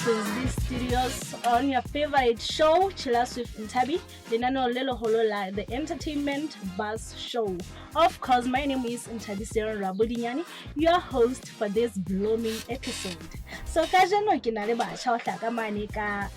Prince B Studios on your favorite show, Chillas with Nthabi, lenaneo le leholo la The Entertainment Buzz Show. Of course, my name is Nthabi Seron Rabodinyani, your host for this blooming episode. So kajeno ke na le batjha ho hlaka mane ka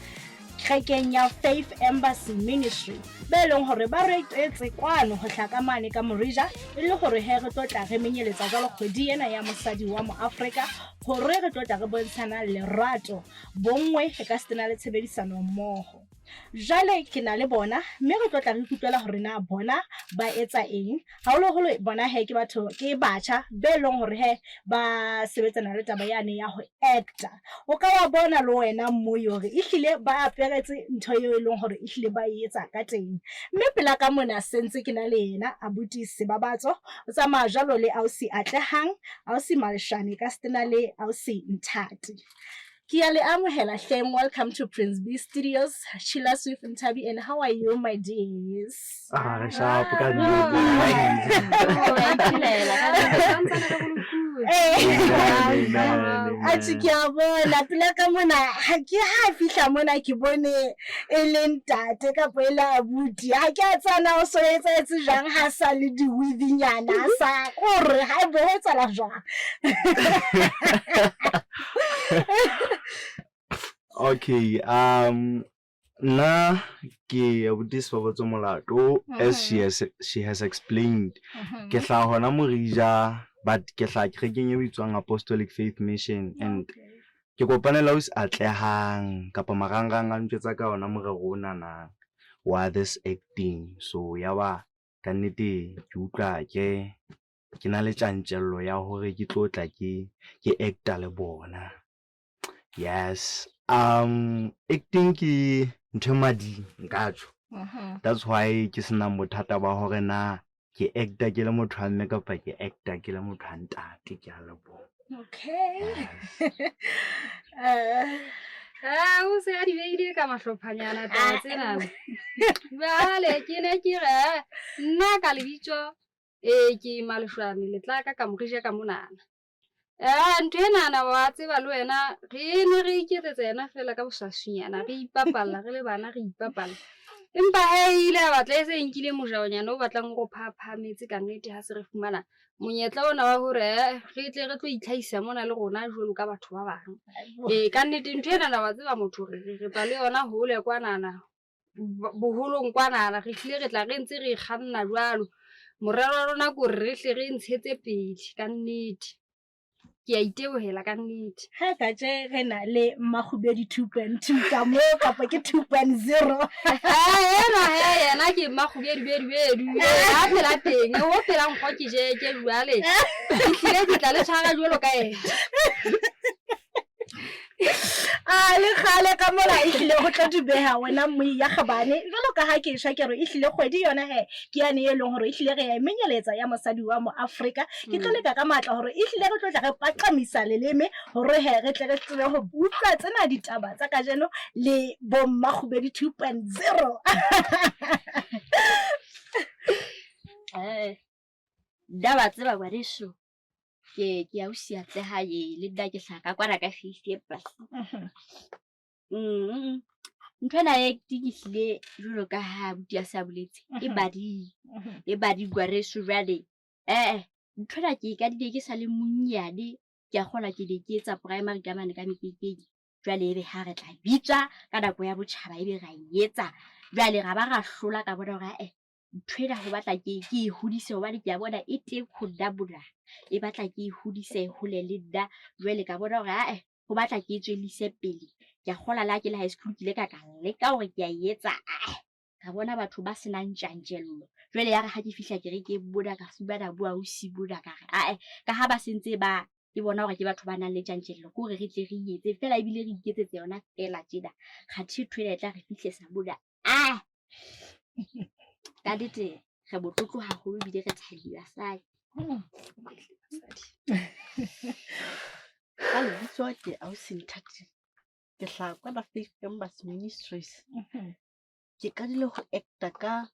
kerekeng ya Faith Embassy Ministry be leng hore ba re etse kwano ho hlaka mane ka Morija e le hore he re tlo tla re menyeletsa jwalo kgwedi ena ya mosadi wa Moafrika hore re tlo tla re bontshana lerato, bonngwe e ka setena le tshebedisano mmoho. Jwale ke na le bona mme re tlo tla re ikutlwela hore na bona ba etsa eng. Haholoholo bona he ke batho ke batjha be leng hore he ba sebetsana le taba yane ya ho actor. O ka wa bona le wena mmoi hore ehlile ba aperetse ntho eo e leng hore ehlile ba e etsa ka teng. Mme pela ka mona sentse ke na le yena abuti Sebabatso, o tsamaya jwalo le ausi Atlehang, ausi Maleshane ka setena le ausi Nthati. Ke ya le amohela hleng. Welcome to Prince B Studios, Chillas with Nthabi, and how are you, my dears? Ah, re sharp ka nnete. Amen, amen. Atjhe, ke a bona pela ka mona ha ke ha fihla mona ke bone e le ntate kapa e le abuti, ha ke a tsana o so etsahetse jwang ha sa le di-weave-nyana sa kore ha e bo ho etsahala jwang? Okay, nna ke abuti Sebabatso Molato, as she has explained. Ke hlaha hona Morija, but ke hlaha kerekeng e bitswang Apostolic Faith Mission and ke kopane le ausi Atlehang kapa marangrang a ntjwetsa ka ona morero onana wa this acting. So ya ba ka nnete ke utlwa ke na le tjantjello ya hore ke tlo tla ke actor le bona. Yes. Acting ke ntho e mading nka tjho. That's why ke senang bothata ba hore na ke actor ke le motho wa mme kapa ke actor ke le motho wa ntate. Ke a leboha. Okay. Ah, o se a di beile ka mahlophanyana taba tsenana. Jwale ke ne ke re nna ka lebitso ee ke Maleshwane Letlaka ka Morija ka monana. Ntho enana wa tseba le wena re ne re iketsetsa yona feela ka boswaswinyana, re ipapalla re le bana, re ipapalla. Empa hee e ile ya batla e se e nkile mojaonyana o batlang o re phaphametse ka nnete ha se re fumana monyetla ona wa hore re tle re tlo itlhahisa mona le rona jwalo ka batho ba bang. Ee, ka nnete ntho enana wa tseba motho re tswa le yona hole kwanana, boholong kwanana, re hlile re tla re ntse re kganna jwalo. Morero wa rona ke hore re hle re ntshetse pele ka nnete. Ke a itebohela ka nnete. Ha ka tje re na le Makgubedi 2.2 ka mo kapa ke 2.0. Ena he yena ke Makgubedi bedu bedu. Ha phela teng, o phela nkgo ke je ke jwale. Ke hlile ke tla le tshwara jwalo ka yena. A le kgale ka mola ehlile ho tlo dubeha wena mmui ya kgabane jwalo ka ha ke shwa ke re ehlile kgwedi yona he ke yane e leng hore ehlile re ya e menyeletsa ya mosadi wa mo Afrika. Ke tlo leka ka matla hore ehlile re tlo tla re paqamisa leleme hore he re tle re tsebe ho utlwa tsena ditaba tsa kajeno le bo Mmakgubedi 2.0. Nna wa tseba ngwaneso, ke ausi Atleha ye le nna ke hlaha ka kwana ka Faith Embassy. Ntho ena ya acting ehlile jwalo ka ha abuti a se a boletse e bading, e bading ngwaneso. Jwale ntho ena ke e kadile ke sa le monyane, ke a kgolwa ke ne ke etsa primary ka mane ka Mekekeng. Jwale ebe ha re tla bitswa ka nako ya botjhaba, ebe ra e etsa. Jwale ra ba ra hlola, ka bona hore ae ntho ena ho batla ke e hodise hobane ke a bona e teng ho nna mona, e batla ke e hodise hole le nna. Jwale ka bona hore ae ho batla ke e tswellise pele. Ke a kgolwa le ha ke le high school ke ile ka leka hore ke a e etsa, ae ka bona batho ba senang tjantjello. Jwale ya re ha ke fihla kerekeng mona ka fumana bo ausi mona, ka re ae ka ha ba sentse ba ke bona hore ke batho ba nang le tjantjello, ke hore re tle re etse feela ebile re iketsetse yona feela tjena. Kgathe ntho ena e tla re fihlisa mona. Ah, ka nnete re motlotlo haholo ebile re thabile basadi. Ka lebitso ke ausi Nthati. Ke hlaha kwana Faith Embassy Ministries. Ke qadile ho actor ka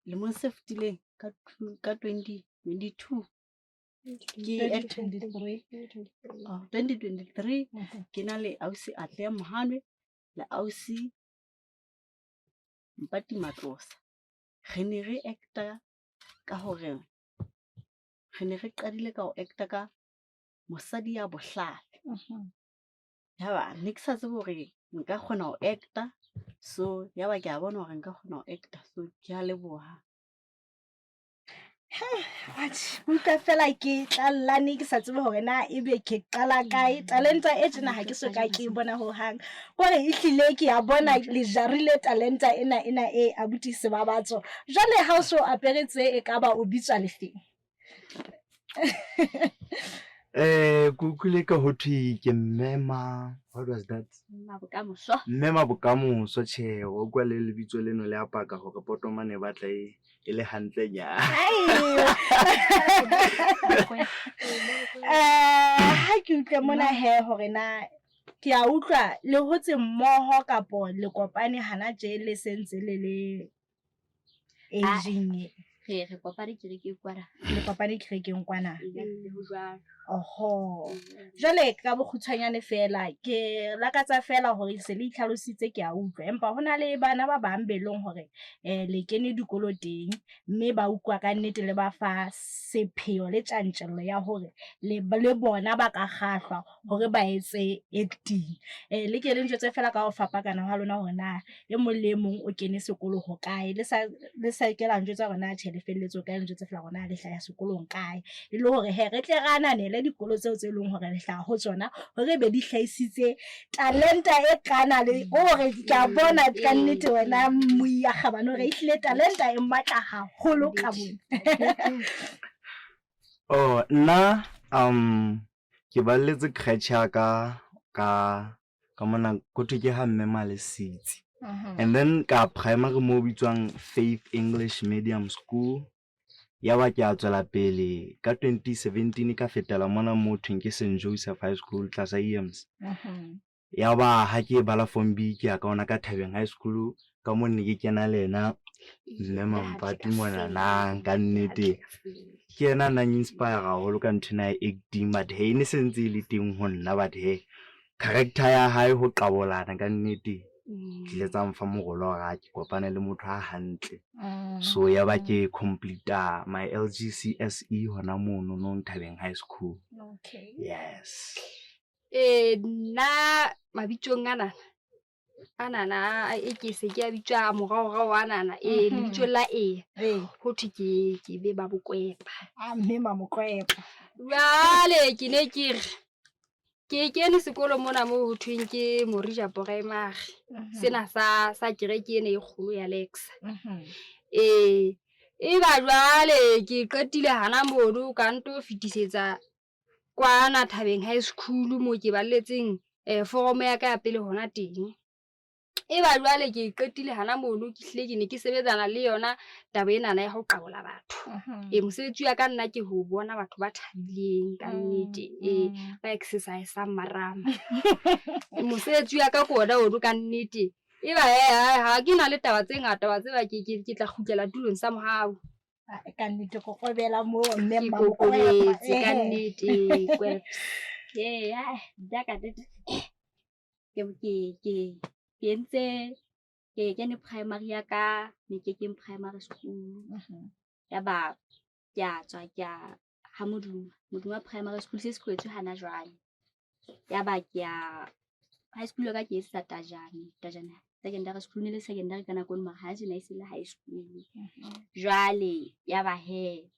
lemong se fetileng ka 2022. Ke 2023. Oh, 2023 ke na le ausi Atleha Mohanwe le ausi Mpati Matlosa. Re ne re acta ka hore re ne re qadile ka ho acta ka mosadi ya bohlale. Yaba ne ke sa tsebe hore nka kgona ho acta, so yaba ke a bona hore nka kgona ho acta, so ke a leboha. Atjhe, utlwa fela ke tlallane ke sa tsebe hore na ebe ke qala kae. Talenta e tjena ha ke soka ke e bona hohang. Kore ehlile ke a bona le jarile talenta ena ena e abuti Sebabatso. Jwale ha o so apere tse e kaba o bitswa lefeng? Ke utlwile ka ho thwe ke Mmema, what was that? Mma Bokamoso. Mmema Bokamoso, tjhe, wa utlwa le lebitso leno le a paka hore potomane e batla e e le hantle nyana. Ha ke utlwe mona he hore na ke a utlwa le hotse mmoho kapo le kopane hana tje le sentse le le aging e. Re kopane kerekeng kwana. Le kopane kerekeng kwana. Ee, ho jwalo. Oho. Jwale ka bokgutshwanyane fela ke lakatsa fela hore se le itlhalositse ke a utlwa, empa ho na le bana ba bang be leng hore le kene dikolo teng mme ba utlwa ka nnete le ba fa sepheo le tjantjello ya hore le bona ba ka kgahlwa hore ba etse acting. Le ke le njwetse fela ka ho fapakana ha lona hore na e mong le e mong o kene sekolo ho kae, le sa ke la njwetsa hore na tjhe le felletse ho kae, le njwetse fela hore na le hlaya sekolong kae, e le hore he re tle re ananele dikolo tseo tse leng hore le hlaha ho tsona hore be di hlahisitse talenta e kana le hore ke a bona ka nnete wena Moiya Kgabane hore ehlile talenta e matla haholo ka mona. Oh, nna ke balletse creche ya ka ka mona ko thwe ke ha mme Malesitsi. And then ka primary mo bitswang Faith English Medium School. Ya ba ke a tswela pele ka 2017 ka fetela mona mo thweng ke St Joseph High School tlasa EMS. Ya ba ha ke bala form B ke ya ka ona ka Thabeng High School ka mo ne ke kena le yena mme Mampati monana ka nnete. Ke yena a nang inspire haholo ka nthwena ya acting, but he ne se ntse e le teng ho nna, but he character ya hae ho qabolana ka nnete tlile tsa mfa morolo hore ha ke kopane le motho a hantle. So ya ba ke complete my LGCSE hona mono no Thabeng High School. Okay. Yes. Nna mabitsong anana anana e ke se ke a bitswa moraorao anana lebitso la e ho thwe ke be ba Bokwepa. A mme Mamokwepa. Jwale ke ne ke re ke kene sekolo mona moo ho thweng ke Morija Primary. Sena sa kereke ena e kgolo ya Lexa. E ba jwale ke qetile hana mono ka nto fetisetsa kwana Thabeng High School moo ke balletseng foromo ya ka ya pele hona teng. E ba jwale ke qetile hana mono ke hlile ke ne ke sebetsana le yona taba enana ya ho qabola batho. Mosebetsi wa ka nna ke ho bona batho ba thabileng ka nnete, ba exercise-ang marama. Mosebetsi wa ka ke ona ono ka nnete. E ba ha ke na le taba tse ngata wa tseba ke tla kgutlela tulong sa mohau. Ka nnete kokobela moo mme Ke Mmamokwepa. kokobetse ka nnete, kweps. Ee, nna ka nnete ke entse ke kene primary ya ka Mekekeng Primary School. Ya ba ke a tswa ke a ha Moduma, Moduma Primary School se se kwetswe hana jwale. Ya ba ke ya high school ya ka ke etsetsa Tajane, Tajane Secondary School ne le secondary ka nako eno mara ha tjena e se le high school. Jwale ya ba he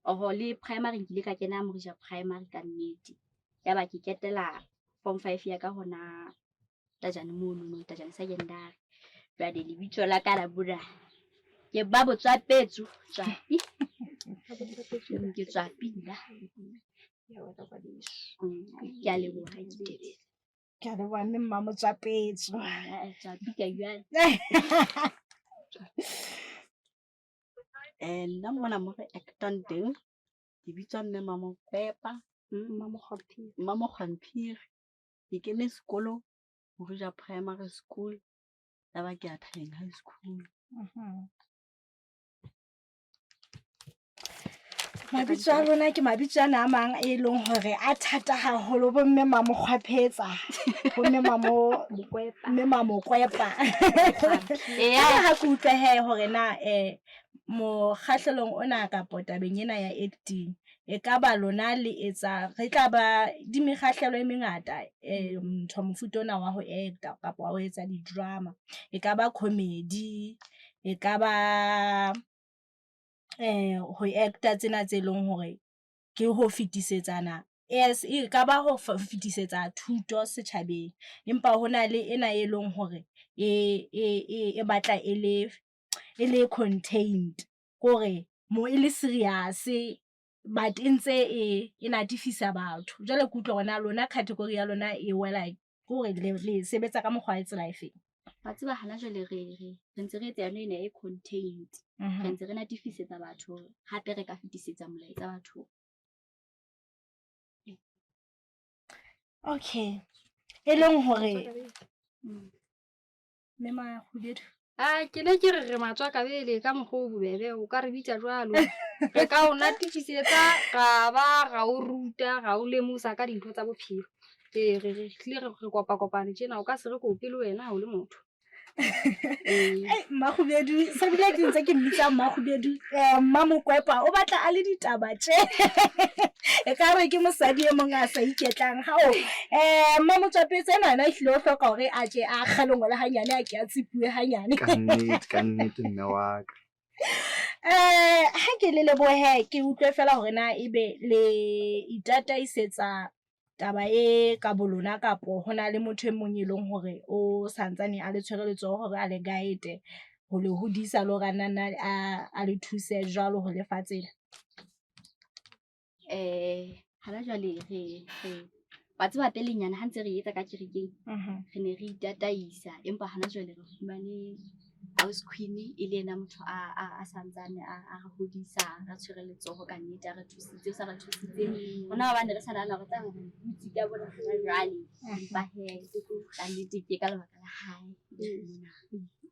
oho le primary nkile ka kena Morija Primary ka nnete. Ya ba ke ketela form 5 ya ka hona Tajane mono no Tajane Secondary. Jwale lebitso la ka la bula ke ba Botswapetso, Tswapi. Ke Tswapi nna. Ke a leboha ke tebetse. Ke a leboha mme Mmamotswapetso. Tswapi ka jwale. Nna mona mo re actang teng ke bitswa mme Mamokwepa, Mmamokgwamphiri. Mmamokgwamphiri. Ke kene sekolo Morija Primary School, ya ba ke ya Thabeng High School. Mabitso a lona ke mabitso ana a mang e leng hore a thata haholo. Bo mme Mamokgwaphetsa, bo mme Mamo, mme Mamokwepa. Jwale ha ke utlwe hee hore na mokgahlelong ona kapo tabeng ena ya acting, e ka ba lona le etsa re tla ba di mekgahlelo e mengata ntho mofuta ona wa ho actor kapa wa ho etsa di-drama. E ka ba comedy, e ka ba ho actor tsena tse leng hore ke ho fetisetsana. Yes, e ka ba ho fetisetsa thuto setjhabeng, empa ho na le ena e leng hore e batla e le contained, kore mo e le serious but e ntse e natefisa batho. Jwale ke utlwa hore na lona category ya lona e wela kore le sebetsa ka mokgwa wa tsela efeng? Wa tseba hana jwale re ntse re etsa yona ena e contained. Re ntse re natefisetsa batho, hape re ka fetisetsa molaetsa bathong. Okay. E leng hore mme Makgubedu. A ke ne ke re re matswakabele ka mokgwa o bobebe, o ka re bitsa jwalo. Re ka o natefisetsa, ra ba ra o ruta, ra o lemosa ka dintho tsa bophelo. Ee, re hlile re kopa-kopane tjena, o ka se re kope le wena ha o le motho. Ei, Mmakgubedu, se bile ke ntse ke mmitsa Mmakgubedu. Mmamokwepa o batla a le ditaba tje. E ka re ke mosadi e mong a sa iketlang. Hao, Mmamotswapetse enwa yena ehlile o hloka hore a ke a kgalengwe le hanyane, a ke a tsepuwe hanyane. Ka nnete, ka nnete mme wa ka. Ha ke le lebohe, ke utlwe fela hore na ebe le itataisetsa taba e ka bolona kapo ho na le motho e mong e leng hore o santsane a le tshwere letsoho hore a le guide ho le hodisa le hore a nna a le thuse jwalo ho lefa tsela. Hana jwale re wa tseba pelenyana ha ntse re etsa ka kerekeng, re ne re itataisa, empa hana jwale re fumane House Queen e le ena motho a santsane a re hodisa, a tshwere letsoho ka nnete, a re thusitse, o sa re thusitse. Rona hobane re sa nahana hore tla re dutse ka bona hona jwale, empa hee ka nnete ke ka lebaka la hae.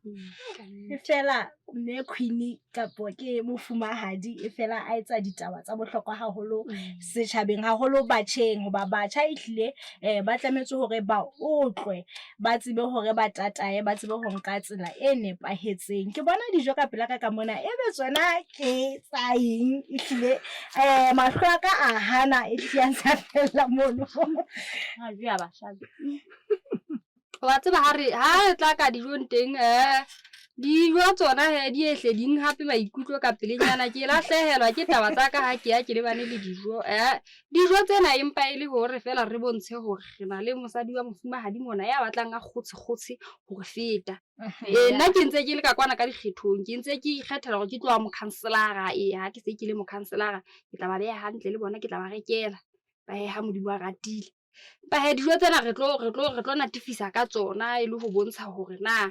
E fela mme Queen kapo ke mofumahadi e fela a etsa ditaba tsa bohlokwa haholo setjhabeng, haholo batjheng, hoba batjha ehlile ba tlametse hore ba otlwe, ba tsebe hore ba tatae, ba tsebe ho nka tsela e nepahetseng. Ke bona dijo ka pela ka ka mona, ebe tsona ke tsa eng ehlile? Mahlo a ka a hana ehlile a ntse a fella mono. Wa tseba ha re tla ka dijong teng, dijo tsona he di ehle ding hape maikutlo ka pelenyana. Ke lahlehelwa ke taba tsa ka ha ke ya ke lebane le dijo. Dijo tsena empa e le hore fela re bontshe hore re na le mosadi wa mofumahadi mona ya batlang a kgotshe-kgotshe hore feta. Nna ke ntse ke le ka kwana ka dikgethong, ke ntse ke ikgethela hore ke tlo wa mokhanselara. Ha ke se ke le mokhanselara, ke tla ba beha hantle le bona, ke tla ba rekela. Ba he ha Modimo a ratile. Empa he dijo tsena re tlo natefisa ka tsona e le ho bontsha hore na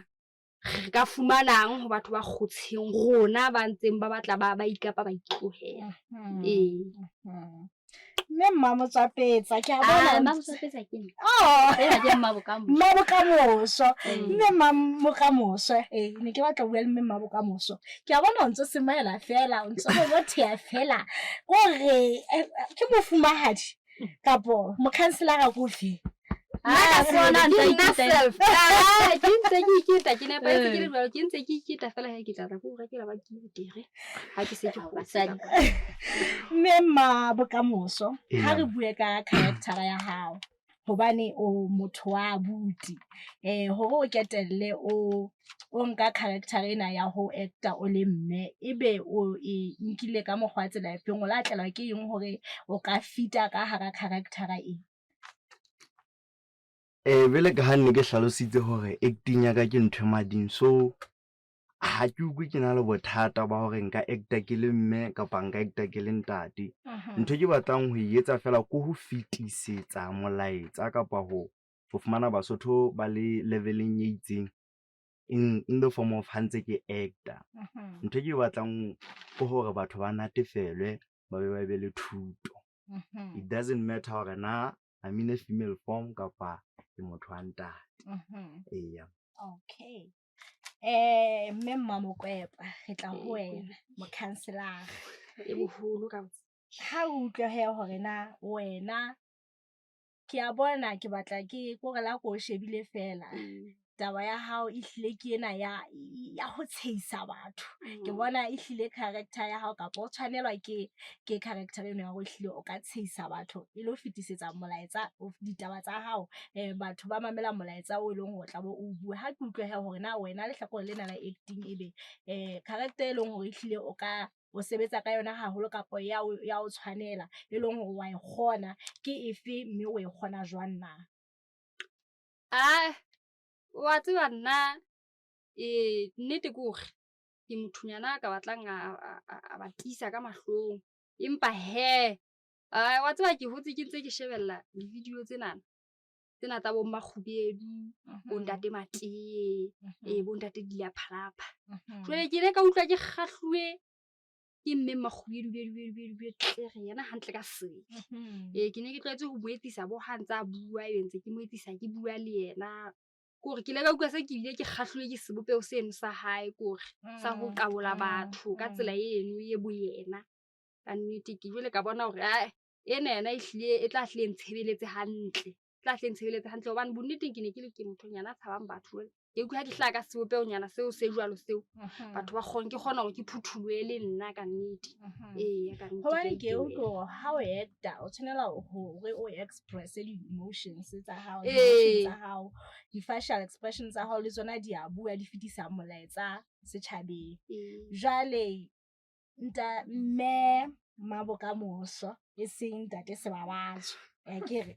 re ka fumanang ho batho ba kgotsheng rona ba ntseng ba batla ba ikapa ba itlohela. Ee. Mme Mmamotswapetsa, ke a bona. Mmamotswapetsa ke nna. Oh. Ena ke Mmabokamoso. Mmabokamoso. Mme Mmabokamoso. Ne ke batla ho bua le mme Mmabokamoso. Ke a bona o ntso semaela fela, o ntso bobotheha fela. Kore ke mofumahadi kapo mokhanselara ko fe? Nna ka self. Ke ntse ke iketa, ke nepahetse ke le jwalo, ke ntse ke iketa fela he ke tla tla ke o rekela ba ke tere. Ha ke se ke basadi. Mme Mmabokamoso, ha re bue ka character ya hao, hobane o motho wa abuti. Hore o ketelle o nka character ena ya ho actor o le mme, ebe o e nkile ka mokgwa tsela efeng, o la tlelwa ke eng hore o ka fita ka hara character e? Jwale ka ha nne ke hlalositse hore acting ya ka ke ntho e mading, so ha ke utlwe ke na le bothata ba hore nka actor ke le mme kapa nka actor ke le ntate. Ntho e ke batlang ho e etsa fela ke ho fetisetsa molaetsa kapa ho fumana Basotho ba le level-eng e itseng in the form of ha ntse ke actor. Ntho e ke batlang ke hore batho ba natefelwe, ba be le thuto. It doesn't matter hore na I'm in a female form kapa ke motho wa ntate. Eya. Okay. Mme Mmamokwepa, re tla ho wena, mokhanselara. E boholo ka. Ha o utlwe he hore na wena ke a bona ke batla ke kore la ko o shebile fela. Taba ya hao e hlile ke ena ya ho tshehisa batho. Ke bona e hlile character ya hao kapa o tshwanelwa ke character eno ya hore ehlile o ka tshehisa batho e le ho fetisetsa molaetsa ditaba tsa hao. Batho ba mamela molaetsa o e leng hore o tlabe o bua. Ha ke utlwe he hore na wena lehlakore lena la acting ebe character e leng hore ehlile o ka o sebetsa ka yona haholo kapa ya o tshwanela e leng hore wa e kgona ke efe, mme o e kgona jwang na? Ah, wa tseba nna nnete ke hore ke mothonyana a ka batlang a ba tiisa ka mahlong. Empa he, wa tseba ke hotse ke ntse ke shebella di-video tsenana. Tsena tsa bo Mmakgubedu, bo ntate Mateye, bo ntate Dilaphalapha. Jwale ke ile ka utlwa ke kgahluwe ke mme Mmakgubedu bedu bedu bedu bedu tlere yena hantle ka sele. Ke ne ke tlwaetse ho mo etsisa bo ha ntse a bua, ebe ntse ke mo etsisa ke bua le yena. Ke hore ke ile ka utlwa se ke bile ke kgahluwe ke sebopeho seno sa hae, ke hore sa ho qabola batho ka tsela eno e boyena. Ka nnete ke jwale ka bona hore ae ena yena ehlile e tla hlile ntshebeletse hantle. Tla hle ntshebeletse hantle hobane bonneteng ke ne ke le ke mothonyana a tshabang batho jwale. Ke utlwa ha ke hlaha ka sebopehonyana seo se jwalo seo. Batho ba kgone ke kgona hore ke phuthulohe le nna ka nnete. Eya ka nnete. Hobane ke utlwe hore ha o actor o tshwanela hore o express di-emotions tsa hao, tsa hao, di-facial expressions tsa hao le tsona di a bua, di fetisa molaetsa setjhabeng. Jwale nta mme Mmabokamoso e seng ntate Sebabatso. Ke re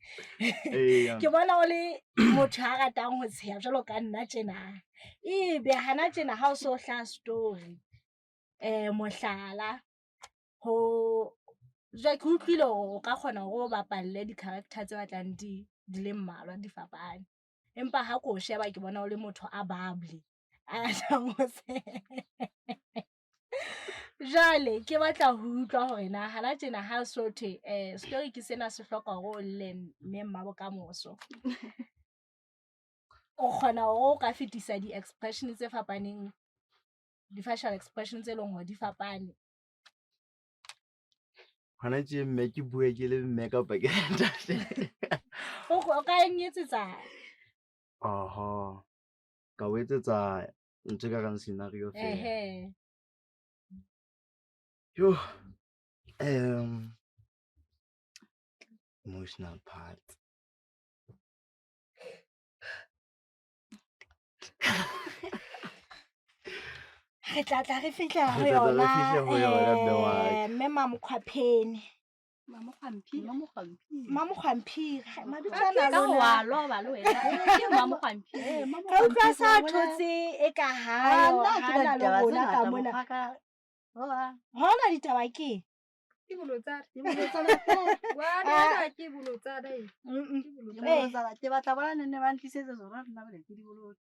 ke bona o le motho a ratang ho tsheha jwalo ka nna tjena. Ebe hana tjena ha o so hlaha story mohlala ho jwale ke utlwile hore o ka kgona hore o bapalle di-character tse batlang di le mmalwa di fapane. Empa ha ko sheba ke bona o le motho a bubbly, a ratang ho tsheha. Jwale ke batla ho utlwa hore na hana tjena ha so thwe story ke sena se hloka hore o lle mme Mmabokamoso. O kgona hore o ka fetisa di-expression tse fapaneng, di-facial expression tse leng hore di fapane. Hona tje mme ke bue ke le mme kapa ke ntate? O ka etsetsa? Oho, ka o etsetsa ntho e ka reng scenario fela. Yo, emotional part. Re tla tla re fihla ho yona, mme Mamokgwaphene. Mamokgwamphiri. Mabitso ana Ka wa loba le wena. Ke Mamokgwamphiri. Ka utlwa sa thotse e ka hayo, hana le rona ka mona. Hona ditaba ke? Ke bolotsana. Wa ke bolotsana e. Ke batla bona nne ba ntlisetsa tsona nna bole ke di bolotse.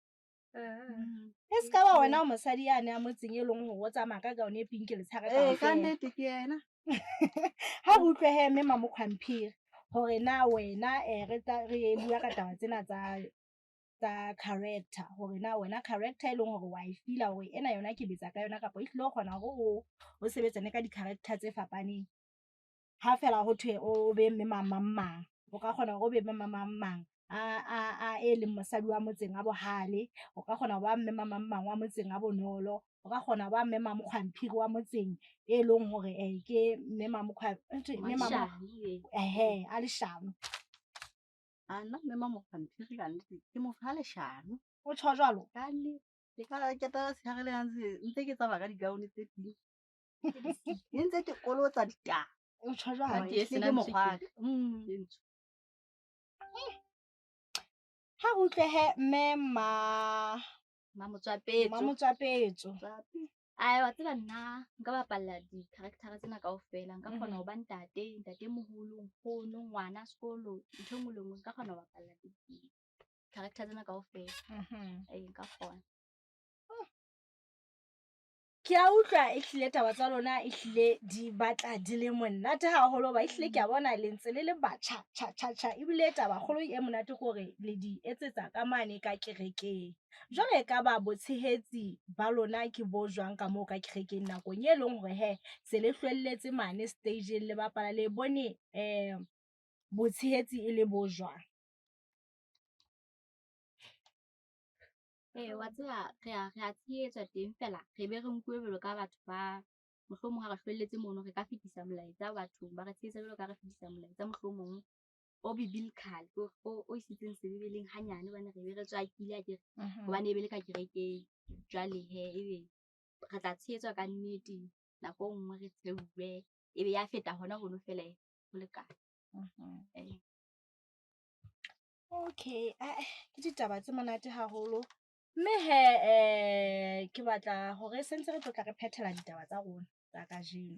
E se ka ba wena o mosadi yane a motseng e leng hore o tsamaya ka gown e pink letshehare kaofela. Ka nnete ke yena. Ha re utlwe he mme Mamokgwamphiri hore na wena re bua ka taba tsena tsa character, hore na wena character e leng hore wa e feel-a hore ena yona ke betsa ka yona kapa ehlile o kgona hore o sebetsane ka di-character tse fapaneng. Ha fela ho thwe o be mme mang mang, o ka kgona hore o be mme mang mang a e leng mosadi wa motseng a bohale, o ka kgona ho ba mme mang mang wa motseng a bonolo, o ka kgona ho ba mme Mamokgwamphiri wa motseng e leng hore ke mme a leshano. A nna mme Mamokgwamphiri ka nnete ke motho a leshano. O tjho jwalo? Ka nnete. Ke ka ketela tshehare le ntse ke tsamaya ka di-gown tse pink. Ke ntse ke kolotsa ditaba. O tjho jwalo? Ke mokgwa. Ha re utlwe he mme Mamotswapetso. Mamotswapetso. Ai, wa tseba nna nka bapalla di-character tsena kaofela. Nka kgona ho ba ntate, ntate moholo, nkgono, ngwana sekolo, ntho e nngwe le nngwe. Nka kgona ho bapalla di-character tsena kaofela. Ee, nka kgona. Ke Ke a utlwa ehlile taba tsa lona ehlile di batla di le monate haholo hoba ehlile ke a bona le ntse le le batjha tjha tjha tjha. Ebile taba kgolo e monate ke hore le di etsetsa ka mane ka kerekeng. Jwale e ka ba botshehetsi ba lona ke bo jwang ka moo ka kerekeng nakong e leng hore hee se le hlwelletse mane stage-eng le bapala le bone botshehetsi e le bo jwang? Ee, wa tseba re a tshehetswa teng fela re be re nkuwe jwalo ka batho ba mohlomong ha re hlwelletse mono, re ka fetisa molaetsa bathong. Ba re tshehetsa jwalo ka re fetisa molaetsa mohlomong o biblical o isitseng sebebeleng hanyane hobane re be re tswakile akere. Hobane e be le ka kerekeng. Jwale hee ebe re tla tshehetswa kannete nako e nngwe re tsheuwe, ebe ya feta hona hono fela ho lekane. Ee. Okay, ae ke ditaba tse monate haholo. Mme hee ke batla hore sentse re tlo tla re phethela ditaba tsa rona tsa kajeno.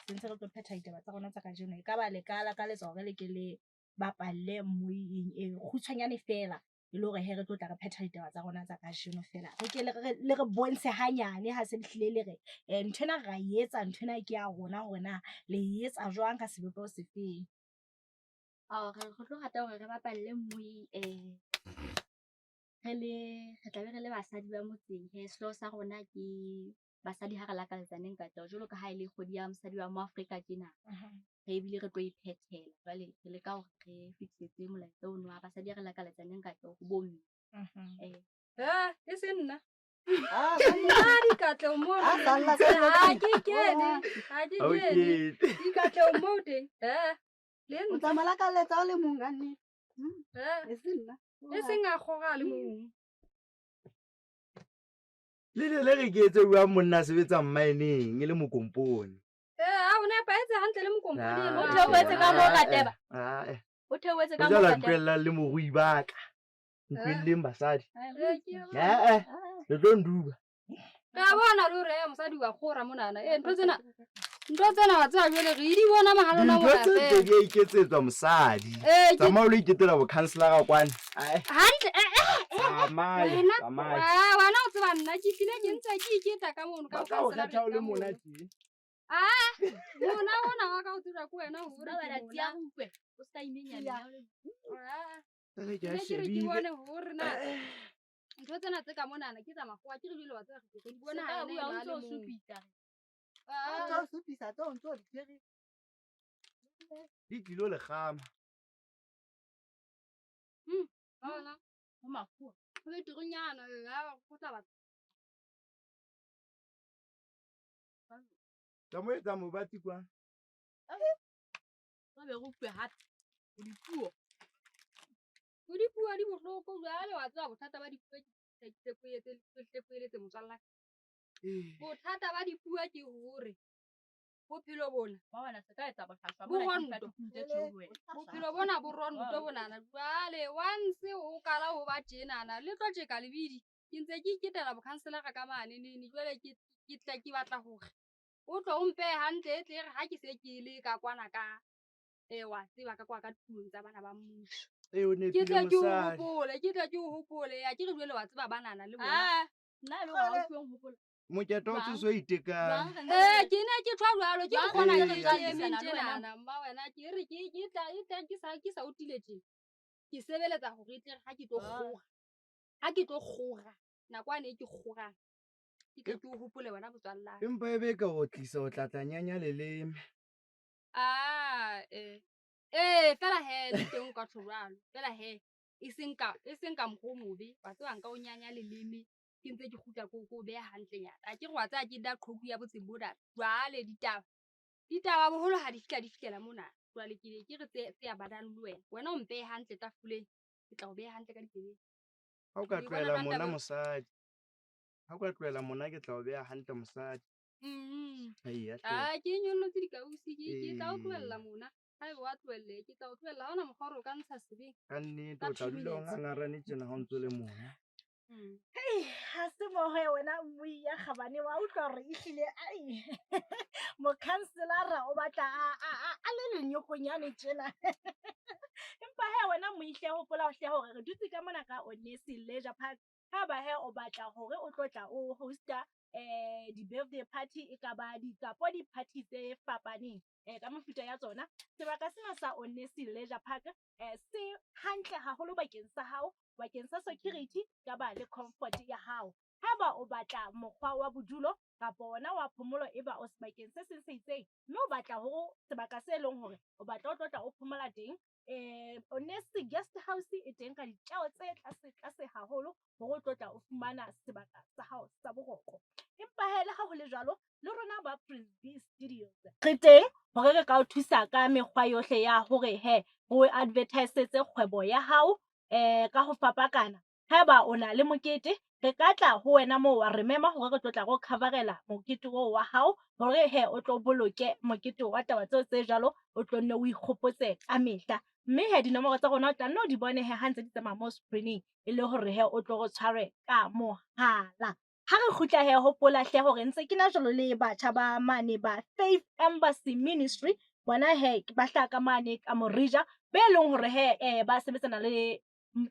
Sentse re tlo phetha ditaba tsa rona tsa kajeno. E ka ba le ka lakaletsa hore le ke le bapalle moyeng e kgutshwanyane feela e le hore hee re tlo tla re phetha ditaba tsa rona tsa kajeno feela. Re ke le re bontshe hanyane ha se le hlile le re nthwena ra e etsa, nthwena ke ya rona hore na le e etsa jwang ka sebopeho sefeng. Ao, re tlo rata hore re bapalle moyeng re le re tla be re le basadi ba motseng hee. Sehlooho sa rona ke basadi ha re lakaletsaneng katleho jwalo ka ha e le kgwedi ya mosadi wa mo Afrika tjena. Re ebile re tlo e phethela. Jwale re leka hore re fetisetse molaetsa ono wa basadi ha re lakaletsaneng katleho ho bomme. Ee. E seng nna. Nna dikatleho moo ha ke kene, ha ke kene. Dikatleho moo teng. Le O nna. tla mo lakaletsa o le mong ka nnete. E seng nna. E seng a kgora a le mong. Le ne le re ke etse jwang monna a sebetsang mmaeneng e le mokompone? A o nepahetse hantle le mokompone eno. O theohetse ka moo ka teba. Ah, eh. O theohetse Ho ka moo jwalo ka teba. ntlohellang le morui ba ka. Ntlohelleng basadi. Ke a bona. Eh, le tlo nduba. Ka bona le hore mosadi wa kgora monana. Ntho tsena, ntho tsena wa tseba jwale re di bona mahalona Dintho mona tse feela. ntse di a iketsetswa mosadi. Tsamaya o lo iketela bokhanselara kwana. Ae. Hantle, Tsamaya, wena, tsamaya. wena o tseba nna ke tlile ke ntse ke iketa ka mono ka Ba tla o bokhanselareng kgetha o le ka mona mono. tje. Ah, mona ona wa ka o tsejwa ke wena hore Ba ke bala mona. tia utlwe, o ska imenya Tia. mena o le- Ah, Jwale ke a ke ne ke re ke shebile. bone hore na ntho tsena tse ka monana ke tsa makgowa, ke re jwale wa tseba re di bona Se ha ka yena bua eno o a ntso le o mong. supisa. Ah, Ntso o supisa tseo ntso o di tshwere. Di tlilo le kgama. Bona. Ho makgowa. Ho beterenyana, ha go tla batla. Tla mo etsa mobatsi kwa. Ba be re utlwe hape. O dipuo. Ho dipuo di bohloko jwale wa tseba bothata ba dipuo ke ke tle ke o eletse motswalla. Bothata ba dipuo ke hore bophelo bona Ba bona se ka etsa bohlaswa Bo mona ke ronto. dipatlisiso tse tshweu ho wena. Bophelo bona bo ronto bonana. Jwale once o qala ho ba tjenana le tlo tjeka lebidi. Ke ntse ke iketela bokhanselara ka mane nene. Jwale ke tla ke batla hore o tlo o mpehe hantle e tle re ha ke se ke le ka kwana ka wa tseba ka kwa ka tulong tsa bana ba mmuso. Ee, o Ke nepile tle ke o mosadi. hopole, ke tle ke o hopole. Ya ke re jwale wa tseba banana le bona. Ah, nna le hore ha o tloheng hopola. Mokete wa Jwang? tsoso o itekang. Jwang re ntse re- Ke ne ke tjho jwalo, ke Jwang mokgona re ke ntse re ke tswallisana emeng le wena? tjenana, mma wena, ke re ke tla, e tla, ke sa o tile tjena. Ke sebeletsa hore e tle re ha ke tlo Ah. kgora. Ha ke tlo kgora, nako ane e ke kgorang. Ke tle ke o hopole wena motswalla. Empa e be ka o tlisa o tla tla nyanya leleme. Ah, fela he, le teng o ka tjho jwalo. Fela he, e seng ka mokgwa o mobe. Wa tseba nka o nyanya leleme. Ke ntse ke kgutla ko beha hantlenyana. A ke re wa tseba ke nna qhoku ya botseng bona. Jwale ditaba boholo ha di fihla di fihlela mona. Jwale ke ne ke re tse ya badang le wena. Wena o mpehe hantle tafoleng. Ke tla o beha hantle ka ditsebeng. Ha o ka O e bona tlohela jwang mona taba eo? mosadi. Ha o ka tlohela mona ke tla o beha hantle mosadi. Eya hle. Ah, ke nyollotse dikausi, ke tla o tlohella Ee. mona. Haeba wa tlohelle, ke tla o tlohella. Ha hona mokgwa hore o ka ntsha sebeng. Ka nnete, Ka o tla two dula o minutes. ngangarane tjena ha o ntso le mona. Hei, ha se mohe wena mmui ya kgabane wa utlwa hore ehlile ai mokhanselara o batla a le lenyokonyane tjena. Empa he wena moihle hopola hle hore re dutse ka mona ka Onesi Leisure Park. Haeba he o batla hore o tlo tla o hosta Di-birthday party, e ka ba dikapo di-party tse fapaneng ka mefuta ya tsona. Sebaka sena sa Onesi Leisure Park se hantle haholo bakeng sa hao, bakeng sa security ka ba le comfort ya hao. Haeba o batla mokgwa wa bodulo kapa ona wa phomolo, e ba o sebakeng se seng se itseng, mme o batla ho sebaka se leng hore o batla o tlotla o phomola teng, Onesi Guest House e teng ka ditjeho tse tlase tlase haholo hore o tlotla o fumana sebaka sa hao sa boroko. Empa hee le ha ho le jwalo, le rona ba Prince B Studios re teng hore re ka o thusa ka mekgwa yohle ya hore he o advertise-etse kgwebo ya hao ka ho fapakana. Haeba o na le mokete, re ka tla ho wena moo wa re mema hore re tlotla re o cover-ela mokete oo wa hao, hore he o tlo boloke mokete wa taba tseo tse jwalo, o tlo nne o ikgopotse ka mehla. Mme he dinomoro tsa rona o tla nne o di bone he ha ntse di tsamaya mo screening, e le hore he o tlo re tshware ka mohala. Ha re kgutla he, hopola hle hore ntse ke na jwalo le batjha ba mane ba Faith Embassy Ministry. Bona he ba hlaha ka mane ka Morija, be leng hore he ba sebetsana le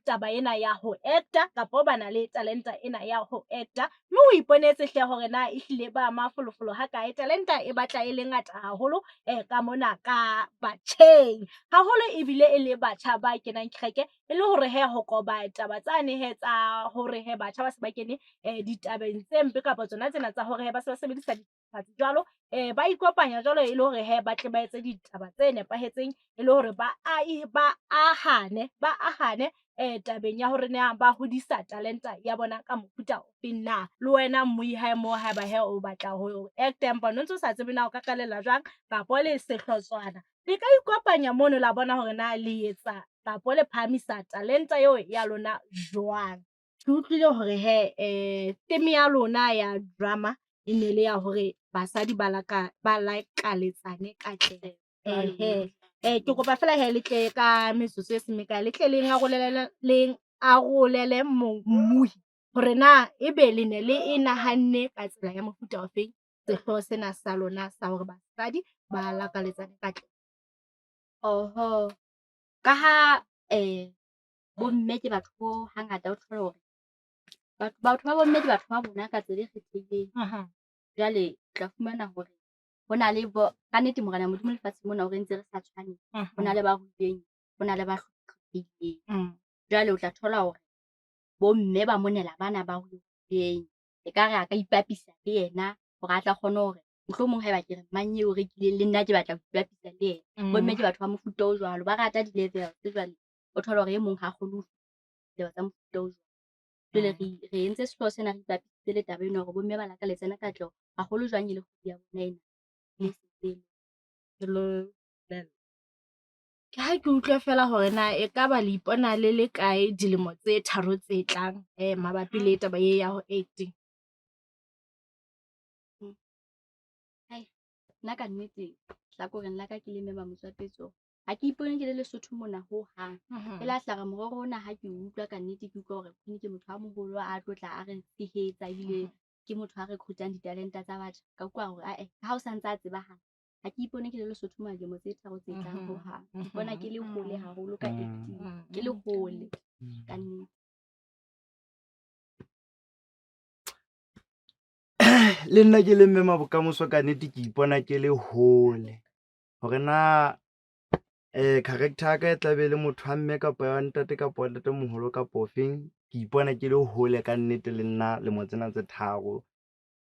taba ena ya ho acta kapo ba na le talenta ena ya ho acta. Mme o iponetse hle hore na ehlile ba mafolofolo ha kae, talenta e batla e le ngata haholo ka mona ka batjheng. Haholo ebile e le batjha ba kenang kereke, e le hore he ho qoba taba tsane he tsa hore he batjha ba se ba kene ditabeng tse mpe kapa tsona tsena tsa hore he ba se ba sebedisa dithethefatsi jwalo, ba ikopanya jwalo e le hore he ba tle ba etse ditaba tse nepahetseng, e le hore ba ahane tabeng ya hore na ba hodisa talenta ya bona ka mofuta ofeng na. Le wena mmui hae moo, haeba he o batla ho acta empa o ntso o sa tsebe na o ka qalella jwang kapo le sehlotshwana, le ka ikopanya mono la bona hore na le etsa kapo le phahamisa talenta eo ya lona jwang. Ke utlwile hore he theme ya lona ya drama e ne le ya hore basadi ba lakaletsane katleho. Ke kopa fela he le tle ka metsotso e seng mekae, le tle le arolele mmuhi hore na ebe le ne le e nahanne ka tsela ya mofuta ofeng sehlooho sena sa lona sa hore basadi ba lakaletsane katleho. Oho, ka ha bomme ke batho bo hangata o thole hore batho ba bomme ke batho ba bona ka tsela e kgethehileng. Jwale o tla fumana hore ho na le bo ka nnete Morena Modimo lefatsheng mona o re entse re sa tshwane. Ho na le ba ruileng, ho na le ba hlophehileng. Jwale o tla thola hore bomme ba monela bana ba ruileng. Ekare a ka ipapisa le yena hore a tla kgone hore mohlomong haeba ke re mang eo rekileng le nna ke batla ho ipapisa le yena. Bomme ke batho ba mofuta o jwalo, ba rata di-levels jwale o thola hore e mong ha kgone ho ditaba tsa mofuta o jwalo. Jwale re entse sehlooho sena re ipapisitse le taba ena hore bomme ba lakaletsana katleho haholo jwang e le kgwedi ya bona ena. Ke ha ke utlwe fela hore na ekaba le ipona le le kae dilemo tse 3 tse tlang mabapi le taba e ya ho acting. Hai, nna ka nnete hlakoreng la ka ke le mme Motswapetso, ha ke ipone ke le Lesotho mona ho hang. Fela hlare morero ona ha ke utlwa ka nnete, ke utlwa hore ke motho a moholo a tlotla a re tshehetsa ebile ke motho a recruitang ditalenta tsa batjha. Ka utlwa hore ae, ha o santse a tsebahala, ha ke ipone ke le Lesotho mona dilemo tse 3 tse tlang ho hang. Ke ipona ke le hole haholo ka acting, ke le hole ka nnete. Le nna ke le mme Mabokamoso ka nnete ke ipona ke le hole. Hore na character ya ka e tla be le motho wa mme kapa wa ntate kapa wa ntatemoholo kapa ofeng, ke ipona ke le hole ka nnete le nna lemo tsena tse 3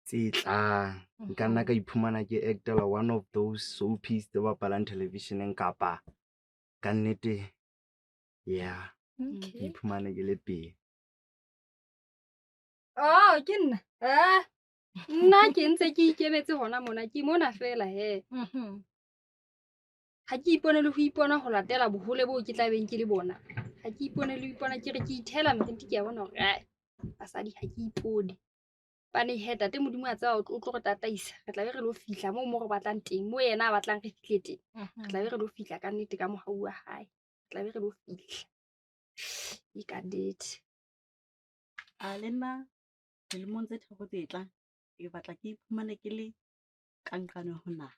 tse tlang. Nka nna ka iphumana ke actela one of those soapies tse bapalang television-eng kapa ka nnete, yeah, ke iphumane ke le pele. Oh, ke nna. Nna ke ntse ke ikemetse hona mona, ke mona fela he. Ha ke ipone le ho ipona ho latela bohole boo ke tla beng ke le bona. Ha ke ipone le ho ipona ke re ke ithela meriti, ke a bona hore ai, basadi ha ke ipone. Pane he tate Modimo a tseba o tlo re tataisa, re tla be re lo fihla moo mo re batlang teng, moo yena a batlang re fihle teng. Re tla be re lo fihla ka nnete ka mohau wa hae. Re tla be re lo fihla. E ka nnete. A le nna dilemong tse 3 tse tlang, ke batla ke iphumane ke le ka nqane ho naha.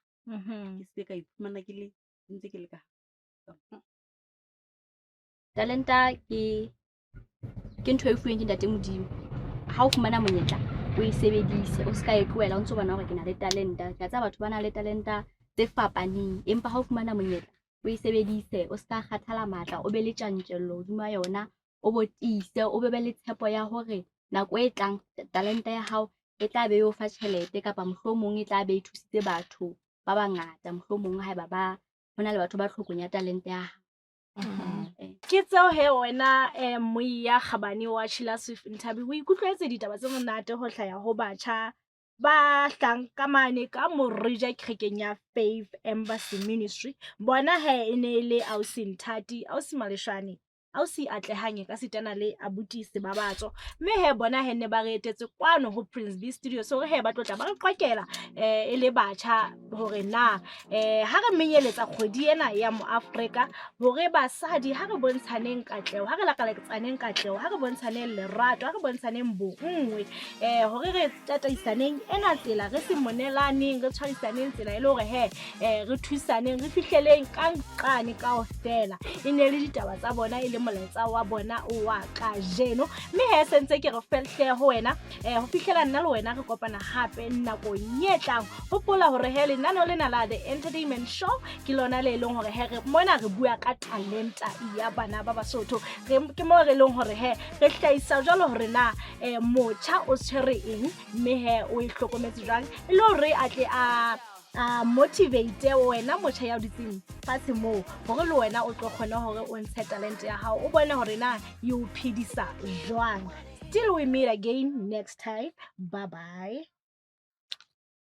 Ke se ka iphumana ke le ntse ke le ka. Talenta ke ntho e fuweng ke ntate Modimo. Ha o fumana monyetla, o e sebedise, o ska e tlohela o ntso bona hore ke na le talenta. Ke a tseba batho ba na le talenta tse fapaneng, empa ha o fumana monyetla o e sebedise, o ska kgathala matla, o be le tjantjello hodima yona, o bo tiise, o be be le tshepo ya hore nako e tlang talenta ya hao e tla be e o fa tjhelete kapa mohlomong e tla be e thusitse batho ba bangata, mohlomong haeba ba hona le batho ba tlhokong ya talente ya hao. Ke tseo he wena moya kgabane wa Chilas with Nthabi, o ikutlwetse ditaba tse monate ho hlaya ho batjha ba hlang ka mane ka Morija kerekeng ya Faith Embassy Ministry. Bona he e ne e le ausi Nthati, ausi Maleshwane, ausi Atlehang e ka sitana le abuti Sebabatso. Mme he bona he ne ba re etetse kwano ho Prince B Studio, so he ba tlotla ba re qokela e le batjha hore na ha re menyeletsa kgwedi ena ya Moafrika hore basadi ha re bontshaneng katleho, ha re lakaletsaneng katleho, ha re bontshaneng lerato, ha re bontshaneng bonngwe, hore re tataisaneng ena tsela, re se monelaneng, re tshwarisaneng tsela e le hore he re thusaneng, re fihleleng ka nqane kaofela. E ne le ditaba tsa bona, e le molaetsa wa bona wa kajeno. Mme he sentse ke re fehle ho wena ho fihlela nna le wena re kopana hape nakong e tlang. Hopola hore he lenaneo lena la The Entertainment Show ke lona le leng hore he re mona re bua ka talenta ya bana ba Basotho. Ke mo re leng hore he re hlahisa jwalo hore na motjha o tshwere eng, mme he o e hlokometse jwang e le hore a tle a motivate wena motjha ya o dutseng fatshe moo, hore le wena o tlo kgone hore o ntshe talente ya hao, o bone hore na e o phedisa jwang. Till we meet again next time, bye bye.